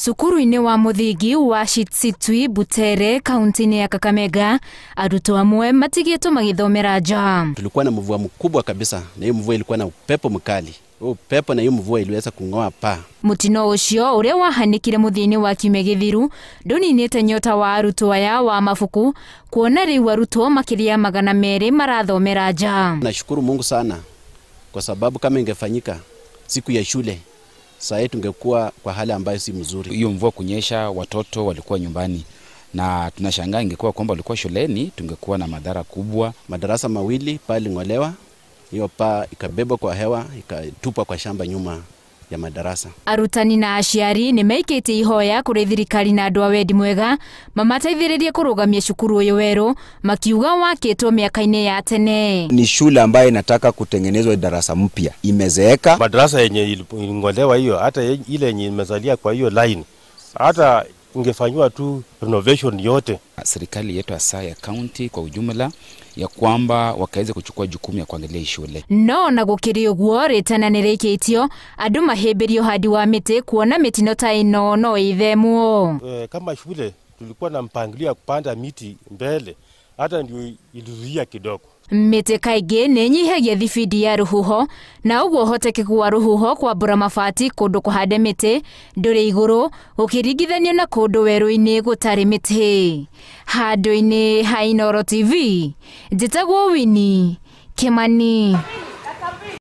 Cukuru-inĩ wa mũthingi wa Shitsitwi Butere kaunti-inĩ ya Kakamega, arutwo amwe matigĩtwo magĩthomera nja. Tulikuwa na mvua mkubwa kabisa, na hiyo mvua ilikuwa na upepo mkali. Upepo na hiyo mvua iliweza kung'oa paa. Mutino ucio uria wahanikire muthia-inĩ wa kiumia gĩthiru ndũninĩte nyota wa arutwo aya wa mabuku kuona rĩu arutwo makĩria 200 marathomera nja. Nashukuru Mungu sana kwa sababu kama ingefanyika siku ya shule saa hii tungekuwa kwa hali ambayo si mzuri. Hiyo mvua kunyesha, watoto walikuwa nyumbani, na tunashangaa ingekuwa kwamba walikuwa shuleni tungekuwa na madhara kubwa. Madarasa mawili paa iling'olewa, hiyo paa ikabebwa kwa hewa ikatupwa kwa shamba nyuma ya madarasa. Arutani na aciari nĩ maikĩtie ihoya kũrĩ thirikari na andũ a wendi mwega mamateithĩrĩrie kũrũgamia cukuru ũyũ werũ, makiuga wakĩtwo mĩaka-inĩ ya tene. Ni shule ambayo inataka kutengenezwa darasa mpya, imezeeka. Madarasa yenye iling'olewa hiyo, hata ile yenye imezalia kwa hiyo line, hata ingefanywa tu renovation yote. Serikali yetu hasa ya county kwa ujumla ya kwamba wakaweze kuchukua jukumu ya kuangalia shule. No na gukiri uguo ritana nĩ rĩkĩtio andũ mahĩmbĩrio handi wa mĩtĩ kuona mĩtino ta ĩno no ĩthemwo. Kama shule tulikuwa na mpangilio ya kupanda miti mbele, hata ndio ilizuia kidogo. Mĩtĩ kaingĩ nĩ ĩnyihagia thibindi ya rũhuho na ũguo ũhotekeku wa rũhuho kwambũra mabati kũndũ kũhande mĩtĩ ndũrĩ igũrũ gũkĩringithanio na kũndũ werũ-inĩ gũtarĩ mĩtĩ. Handũ-inĩ ha Inooro TV, njĩtagwo Winnie Kimani.